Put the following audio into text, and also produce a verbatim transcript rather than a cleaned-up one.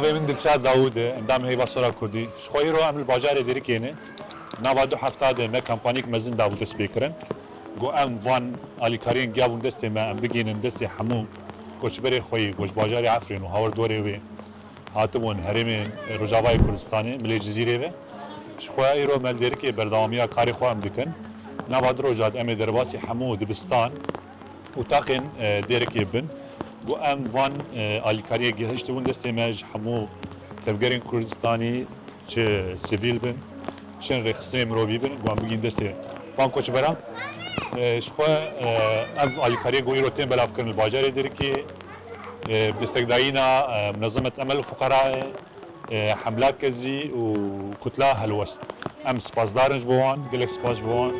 Navê min Dilşad Dawûd e, endamê Heyva Sora Kurdî. Ji xwe îro em li bajarê Dêrikê ne. Nava du hefta de me kampaniyek mezin dabû dest pê kirin. Got em van alîkariyên giya bûn destê me, em bigihînin destê hemû koçberê xwe yî ku ji bajarê Efrîn û hawirdorê wê hatibûn herêmên Rojavayê Kurdistanê, milê Cizîrê ve. Ji xwe îro me li Dêrikê berdewamiya karê xwe em dikin. Nava du roja de em ê derbasî hemû dibistan û taxên, e, Dêrikê bin. Got em van, e, alîkariyê gihiştibûn destê me ji hemû tevgerên Kurdistanî, çi sivîl bin, çi rêxistinên mirovî bin, got em bigihîn destê van koçberan. E, ji xwe, e, ev alîkariyê ku îro tên belavkirin li bajarê Dêrikê, e, bi destekdayîna, e, Munezemet Emel û Fuqaraê, e, Hemla Kezî û Kutla Helwest. Em spasdar in ji bo wan, gelek spas ji bo wan.